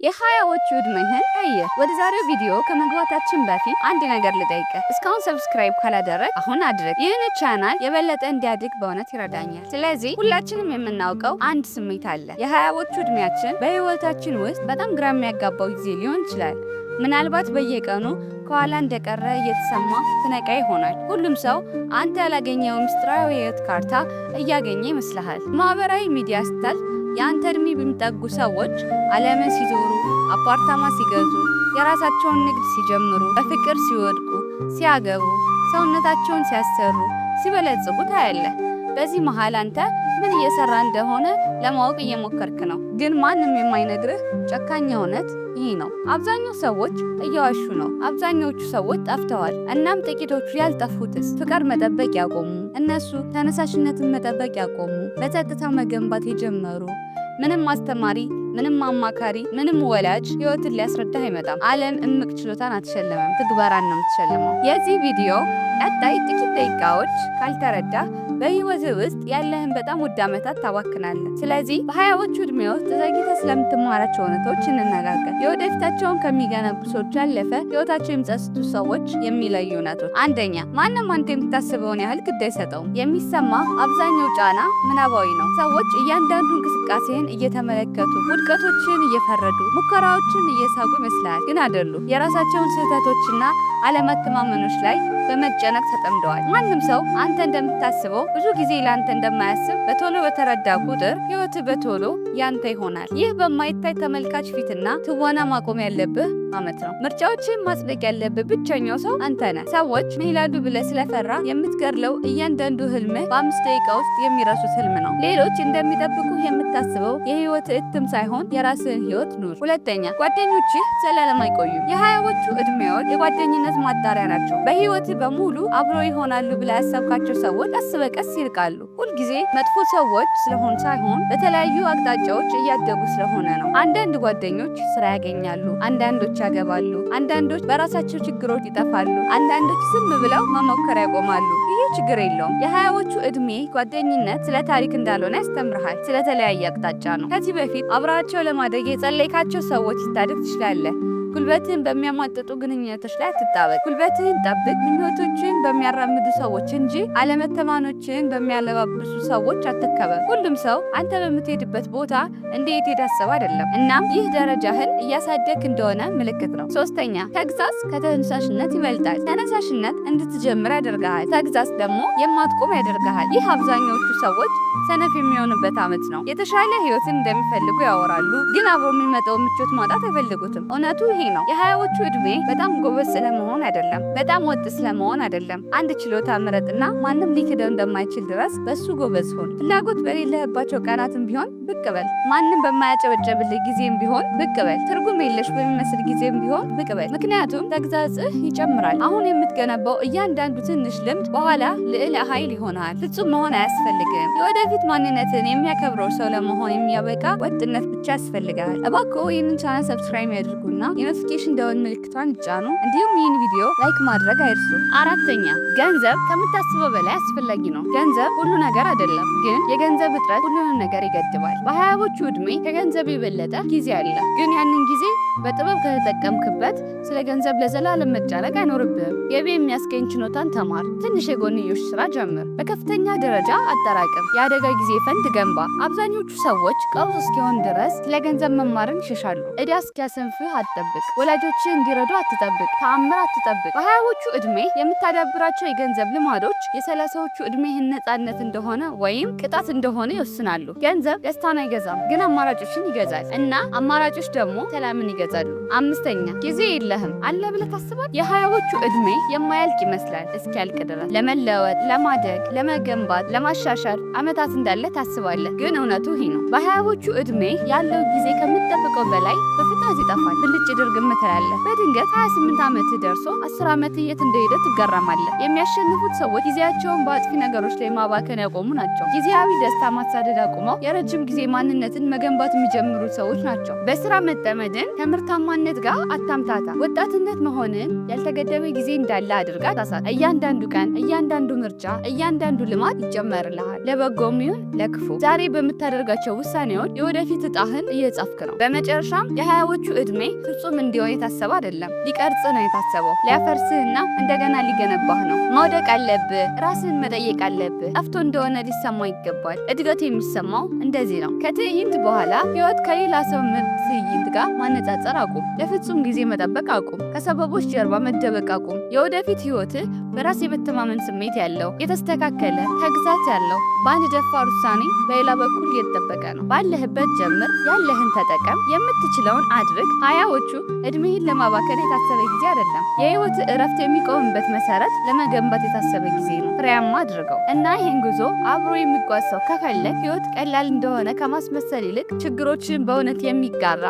የሀያዎቹ ዕድሜህን ቀይር። ወደ ዛሬው ቪዲዮ ከመግባታችን በፊት አንድ ነገር ልጠይቅህ። እስካሁን subscribe ካላደረግክ አሁን አድርግ። ይህን ቻናል የበለጠ እንዲያድግ በእውነት ይረዳኛል። ስለዚህ ሁላችንም የምናውቀው አንድ ስሜት አለ። የሀያዎቹ ዕድሜያችን በህይወታችን ውስጥ በጣም ግራ የሚያጋባው ጊዜ ሊሆን ይችላል። ምናልባት በየቀኑ ከኋላ እንደቀረ እየተሰማ ትነቃ ይሆናል። ሁሉም ሰው አንተ ያላገኘው ምስጢራዊ የህይወት ካርታ እያገኘ ይመስልሃል። ማህበራዊ ሚዲያ ስታል የአንተ እድሜ በሚጠጉ ሰዎች ዓለምን ሲዞሩ፣ አፓርታማ ሲገዙ፣ የራሳቸውን ንግድ ሲጀምሩ፣ በፍቅር ሲወድቁ፣ ሲያገቡ፣ ሰውነታቸውን ሲያሰሩ፣ ሲበለጽጉ ታያለህ። በዚህ መሃል አንተ ምን እየሰራ እንደሆነ ለማወቅ እየሞከርክ ነው። ግን ማንም የማይነግርህ ጨካኝ እውነት ይህ ነው። አብዛኛው ሰዎች እየዋሹ ነው። አብዛኛዎቹ ሰዎች ጠፍተዋል። እናም ጥቂቶቹ ያልጠፉትስ ፍቃድ መጠበቅ ያቆሙ፣ እነሱ ተነሳሽነትን መጠበቅ ያቆሙ፣ በጸጥታ መገንባት የጀመሩ። ምንም አስተማሪ፣ ምንም አማካሪ፣ ምንም ወላጅ ህይወትን ሊያስረዳህ አይመጣም። ዓለም እምቅ ችሎታን አትሸልምም፣ ትግበራን ነው የምትሸልመው። የዚህ ቪዲዮ ቀጣይ ጥቂት ደቂቃዎች ካልተረዳህ በህይወትህ ውስጥ ያለህን በጣም ውድ ዓመታት ታባክናለህ። ስለዚህ በሀያዎቹ ዕድሜ ውስጥ ዘግይተህ ስለምትማራቸው እውነቶች እንነጋገር። የወደፊታቸውን ከሚገነቡ ሰዎች ያለፈ ህይወታቸው የሚጸጽቱ ሰዎች የሚለዩ እውነቶች። አንደኛ፣ ማንም አንተ የምታስበውን ያህል ግድ አይሰጠውም። የሚሰማ አብዛኛው ጫና ምናባዊ ነው። ሰዎች እያንዳንዱ እንቅስቃሴህን እየተመለከቱ፣ ውድቀቶችን እየፈረዱ፣ ሙከራዎችን እየሳቁ ይመስልሃል፣ ግን አይደሉም። የራሳቸውን ስህተቶችና አለመተማመኖች ላይ በመጨነቅ ተጠምደዋል። ማንም ሰው አንተ እንደምታስበው ብዙ ጊዜ ለአንተ እንደማያስብ በቶሎ በተረዳ ቁጥር ህይወትህ በቶሎ ያንተ ይሆናል። ይህ በማይታይ ተመልካች ፊትና ትወና ማቆም ያለብህ አመት ነው። ምርጫዎችን ማጽደቅ ያለብህ ብቸኛው ሰው አንተ ነህ። ሰዎች ምን ይላሉ ብለህ ስለፈራ የምትገድለው እያንዳንዱ ህልምህ በ5 ደቂቃ ውስጥ የሚረሱት ህልም ነው። ሌሎች እንደሚጠብቁህ የምታስበው የህይወት እትም ሳይሆን የራስህን ህይወት ኑር። ሁለተኛ፣ ጓደኞችህ ዘላለም አይቆዩም። የሀያዎቹ እድሜዎች የጓደኝነት ማጣሪያ ናቸው። በህይወትህ በሙሉ አብሮ ይሆናሉ ብለህ ያሰብካቸው ሰዎች ቀስ በቀስ ይርቃሉ። ሁልጊዜ መጥፎ ሰዎች ስለሆኑ ሳይሆን በተለያዩ አቅጣጫዎች እያደጉ ስለሆነ ነው። አንዳንድ ጓደኞች ስራ ያገኛሉ፣ አንዳንዶች ያገባሉ፣ አንዳንዶች በራሳቸው ችግሮች ይጠፋሉ፣ አንዳንዶች ዝም ብለው መሞከር ያቆማሉ። ይህ ችግር የለውም። የሀያዎቹ እድሜ ጓደኝነት ስለ ታሪክ እንዳልሆነ ያስተምርሃል። ስለተለያየ አቅጣጫ ነው። ከዚህ በፊት አብራቸው ለማደግ የጸለይካቸው ሰዎች ልታድግ ትችላለህ። ጉልበትህን በሚያሟጥጡ ግንኙነቶች ላይ አትጣበቅ። ጉልበትህን ጠብቅ፣ ምኞቶችህን በሚያራምዱ ሰዎች እንጂ አለመተማመኖችህን በሚያለባብሱ ሰዎች አትከበብ። ሁሉም ሰው አንተ በምትሄድበት ቦታ እንዴት የታሰበ አይደለም። እናም ይህ ደረጃህን እያሳደግክ እንደሆነ ምልክት ነው። ሶስተኛ፣ ተግሳጽ ከተነሳሽነት ይበልጣል። ተነሳሽነት እንድትጀምር ያደርግሃል። ተግሳጽ ደግሞ የማትቆም ያደርግሃል። ይህ አብዛኛዎቹ ሰዎች ሰነፍ የሚሆኑበት ዓመት ነው። የተሻለ ህይወትን እንደሚፈልጉ ያወራሉ፣ ግን አብሮ የሚመጣው ምቾት ማጣት አይፈልጉትም። እውነቱ ይሄ ነው። የሀያዎቹ እድሜ በጣም ጎበዝ ስለመሆን አይደለም፣ በጣም ወጥ ስለመሆን አይደለም። አንድ ችሎታ ምረጥና ማንም ሊክደው እንደማይችል ድረስ በሱ ጎበዝ ሁን። ፍላጎት በሌለህባቸው ቀናትም ቢሆን ብቅ በል። ማንም በማያጨበጨብልህ ጊዜም ቢሆን ብቅ በል። ትርጉም የለሽ በሚመስል ጊዜም ቢሆን ብቅ በል። ምክንያቱም ተግሳጽህ ይጨምራል። አሁን የምትገነባው እያንዳንዱ ትንሽ ልምድ በኋላ ልዕለ ኃይል ይሆናል። ፍጹም መሆን አያስፈልግም። የወደፊት ማንነትን የሚያከብረው ሰው ለመሆን የሚያበቃ ወጥነት ብቻ ያስፈልጋል። እባክዎ ይህንን ቻናል subscribe ያድርጉና የ notification ደወል ምልክቷን ይጫኑ። እንዲሁም ይህን ቪዲዮ like ማድረግ አይርሱ። አራተኛ፣ ገንዘብ ከምታስበው በላይ አስፈላጊ ነው። ገንዘብ ሁሉ ነገር አይደለም፣ ግን የገንዘብ እጥረት ሁሉንም ነገር ይገድባል። በሀያዎቹ ዕድሜ ከገንዘብ የበለጠ ጊዜ አለ። ግን ያንን ጊዜ በጥበብ ከተጠቀምክበት ስለ ገንዘብ ለዘላለም መጨነቅ አይኖርብህም። ገቢ የሚያስገኝ ችሎታን ተማር። ትንሽ የጎንዮሽ ስራ ጀምር። በከፍተኛ ደረጃ አጠራቅም። የአደጋ ጊዜ ፈንድ ገንባ። አብዛኞቹ ሰዎች ቀውስ እስኪሆን ድረስ ስለ ገንዘብ መማርን ይሸሻሉ። ዕዳ እስኪያሰንፍህ አትጠብቅ። ወላጆችህ እንዲረዱ አትጠብቅ። ተአምር አትጠብቅ። በሀያዎቹ ዕድሜ የምታዳብራቸው የገንዘብ ልማዶች የሰላሳዎቹ ዕድሜህን ነጻነት እንደሆነ ወይም ቅጣት እንደሆነ ይወስናሉ። ገንዘብ ደስታን አይገዛም፣ ግን አማራጮችን ይገዛል እና አማራጮች ደግሞ ሰላምን ይገዛሉ። አምስተኛ፣ ጊዜ የለህም አለ ብለህ ታስባለህ? የሀያዎቹ ዕድሜ የማያልቅ ይመስላል እስኪያልቅ ድረስ። ለመለወጥ፣ ለማደግ፣ ለመገንባት፣ ለማሻሻል አመታት እንዳለ ታስባለህ። ግን እውነቱ ይህ ነው። በሀያዎቹ ዕድሜ ያለው ጊዜ ከምትጠብቀው በላይ በፍጥነት ይጠፋል። ብልጭ ድርግም አላደርግም ትላለህ። በድንገት 28 ዓመት ደርሶ 10 ዓመት የት እንደሄደ ትገረማለህ። የሚያሸንፉት ሰዎች ጊዜያቸውን በአጥፊ ነገሮች ላይ ማባከን ያቆሙ ናቸው። ጊዜያዊ ደስታ ማሳደድ አቁመው የረጅም ጊዜ ማንነትን መገንባት የሚጀምሩ ሰዎች ናቸው። በስራ መጠመድን ከምርታማነት ጋር አታምታታ። ወጣትነት መሆንን ያልተገደበ ጊዜ እንዳለ አድርጋ ታሳት። እያንዳንዱ ቀን፣ እያንዳንዱ ምርጫ፣ እያንዳንዱ ልማት ይጨመርልሃል፣ ለበጎም ይሁን ለክፉ። ዛሬ በምታደርጋቸው ውሳኔዎች የወደፊት እጣህን እየጻፍክ ነው። በመጨረሻም የ20ዎቹ እድሜ ፍጹም እንዲሆን የታሰበ አይደለም፣ ሊቀርጽ ነው የታሰበው። ሊያፈርስህና እንደገና ሊገነባህ ነው። መውደቅ አለብህ፣ ራስህን መጠየቅ አለብህ። ጠፍቶ እንደሆነ ሊሰማ ይገባል። እድገት የሚሰማው እንደዚህ ነው። ከትዕይንት በኋላ ህይወት ከሌላ ሰው ምርጥ ትዕይንት ጋር ማነጻጸር አቁም። ለፍጹም ጊዜ መጠበቅ አቁም። ከሰበቦች ጀርባ መደበቅ አቁም። የወደፊት ህይወትህ በራስ የመተማመን ስሜት ያለው፣ የተስተካከለ፣ ተግሳጽ ያለው፣ በአንድ ደፋር ውሳኔ በሌላ በኩል እየተጠበቀ ነው። ባለህበት ጀምር፣ ያለህን ተጠቀም፣ የምትችለውን አድርግ። 20ዎቹ እድሜህን ለማባከን የታሰበ ጊዜ አይደለም። የህይወት እረፍት የሚቆምበት መሰረት ለመገንባት የታሰበ ጊዜ ነው። ፍሬያማ አድርገው እና ይህን ጉዞ አብሮ የሚጓዝ ሰው ከፈለግ፣ ህይወት ቀላል እንደሆነ ከማስመሰል ይልቅ ችግሮችን በእውነት የሚጋራ፣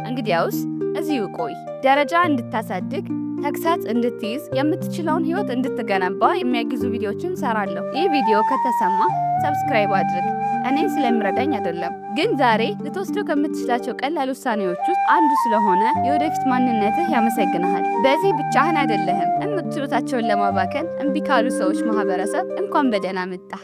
እንግዲያውስ እዚሁ ቆይ። ደረጃ እንድታሳድግ፣ ተግሳጽ እንድትይዝ፣ የምትችለውን ህይወት እንድትገነባ የሚያግዙ ቪዲዮዎችን እሰራለሁ። ይህ ቪዲዮ ከተሰማ subscribe አድርግ። እኔን ስለሚረዳኝ አይደለም፣ ግን ዛሬ ልትወስደው ከምትችላቸው ቀላል ውሳኔዎች ውስጥ አንዱ ስለሆነ የወደፊት ማንነትህ ያመሰግንሃል። በዚህ ብቻህን አይደለህም። እምቅ ችሎታቸውን ለማባከን እምቢ ካሉ ሰዎች ማህበረሰብ እንኳን በደህና መጣህ።